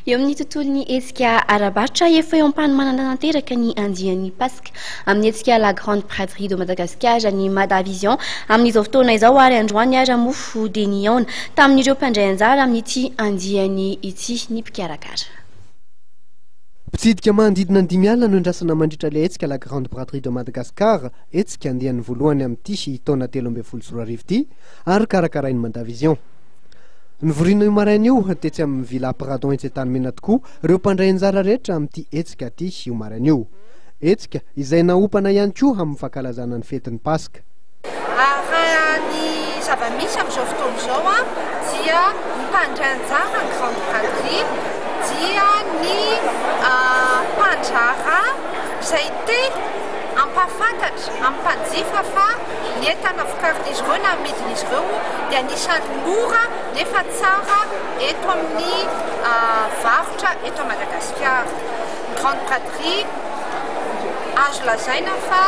Eo amin'ny tontolon'ny hetsika ara-barotra, efa eo am-panomanana tanteraka ny andian'ny Paska amin'ny hetsika La Grande Braderie de Madagascar ny Mada Vision amin'izao fotoana izao ary androany ara moa dia nihaona tamin'ireo mpandray anjara amin'ity andiany ity ny mpikarakara. Mpitsidika manodidina ny 50 no endrasana mandritra ilay hetsika La Grande Braderie de Madagascar, hetsika andiany voalohany amin'ity taona 2013 ity ary karakarain'ny Mada Vision. Nivoriana io maraina io tetsy amin'ny Villa Pradon etsy Antanimena tokoa ireo mpandray anjara rehetra amin'ity hetsika ity io maraina io. Hetsika izay naompana ihany koa amin'ny fankalazana ny fetin'ny Paska. Raha ny zava-misy amin'izao fotoana izao dia ny mpandray anjara ny Grande Braderie dia ny mpandraharaha izay te hampahafantatra amin'ny mpanjifa fa ny entana vokarin'izy ireo na amidin'izy ireo dia anisan'ny mora nefa tsara eto amin'ny varotra eto Madagasikara. Ny Grande Braderie azo lazaina fa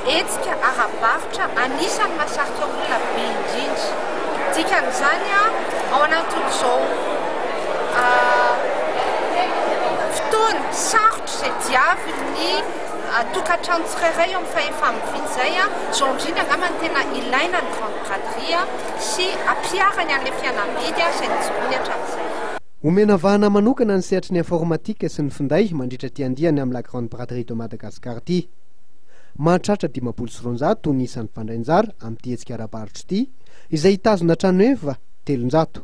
hetsika ara-barotra anisan'ny mahasarika olona be indrindra. Dikan'izany ao anatin'izao fotoana sarotra izay diavin'ny tokantrano tsirairay eo amin'ny fahefa-mividy izay, izao indrindra angamba no tena ilaina ny Grande Braderie sy ampiharany an'ilay fihenam-bidy izay nijoroany hatramin'izay. Omena vahana manokana ny sehatry ny informatique sy ny finday mandritra ity andiany amin'ny La Grande Braderie de Madagascar ity. Mahatratra 250 ny isan'ny mpandray anjara amin'ity hetsika ara-barotra ity, izay hitazona tranoheva 300.